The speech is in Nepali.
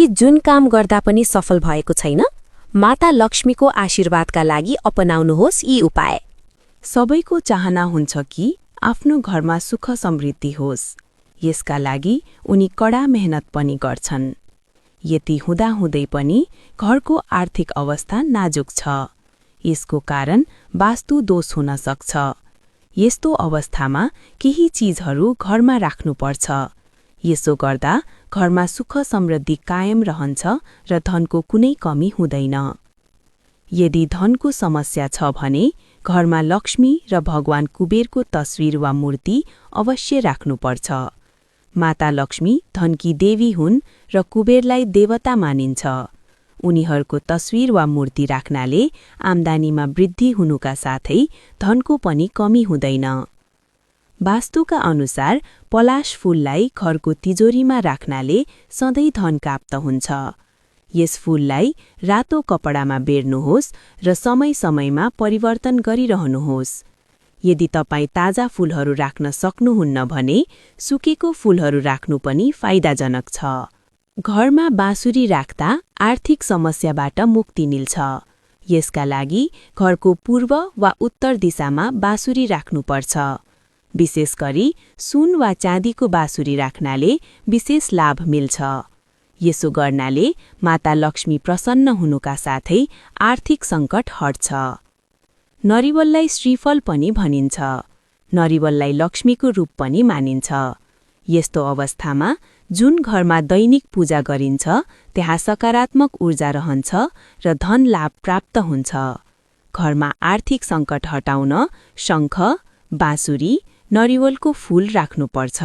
कि जुन काम गर्दा पनि सफल भएको छैन, माता लक्ष्मीको आशीर्वादका लागि अपनाउनुहोस् यी उपाय। सबैको चाहना हुन्छ कि आफ्नो घरमा सुख समृद्धि होस्। यसका लागि उनी कडा मेहनत पनि गर्छन्। यति हुँदाहुँदै पनि घरको आर्थिक अवस्था नाजुक छ। यसको कारण वास्तु दोष हुन सक्छ। यस्तो अवस्थामा केही चीजहरू घरमा राख्नुपर्छ। यसो गर्दा घरमा सुख समृद्धि कायम रहन्छ र धनको कुनै कमी हुँदैन। यदि धनको समस्या छ भने घरमा लक्ष्मी र भगवान कुबेरको तस्विर वा मूर्ति अवश्य राख्नुपर्छ। माता लक्ष्मी धनकी देवी हुन् र कुबेरलाई देवता मानिन्छ। उनीहरूको तस्विर वा मूर्ति राख्नाले आम्दानीमा वृद्धि हुनुका साथै धनको पनि कमी हुँदैन। वास्तुका अनुसार पलाश फूललाई घरको तिजोरीमा राख्नाले सधैँ धन प्राप्त हुन्छ। यस फूललाई रातो कपडामा बेर्नुहोस् र समय-समयमा परिवर्तन गरिरहनुहोस्। यदि तपाईँ ताजा फूलहरू राख्न सक्नुहुन्न भने सुकेको फूलहरू राख्नु पनि फाइदाजनक छ। घरमा बाँसुरी राख्दा आर्थिक समस्याबाट मुक्ति मिल्छ। यसका लागि घरको पूर्व वा उत्तर दिशामा बाँसुरी राख्नुपर्छ। विशेष गरी सुन वा चाँदीको बाँसुरी राख्नाले विशेष लाभ मिल्छ। यसो गर्नाले माता लक्ष्मी प्रसन्न हुनुका साथै आर्थिक सङ्कट हट्छ। नरिवललाई श्रीफल पनि भनिन्छ। नरिवललाई लक्ष्मीको रूप पनि मानिन्छ। यस्तो अवस्थामा जुन घरमा दैनिक पूजा गरिन्छ त्यहाँ सकारात्मक ऊर्जा रहन्छ र धन लाभ प्राप्त हुन्छ। घरमा आर्थिक सङ्कट हटाउन शङ्ख, बाँसुरी, नरिवलको फूल राख्नुपर्छ।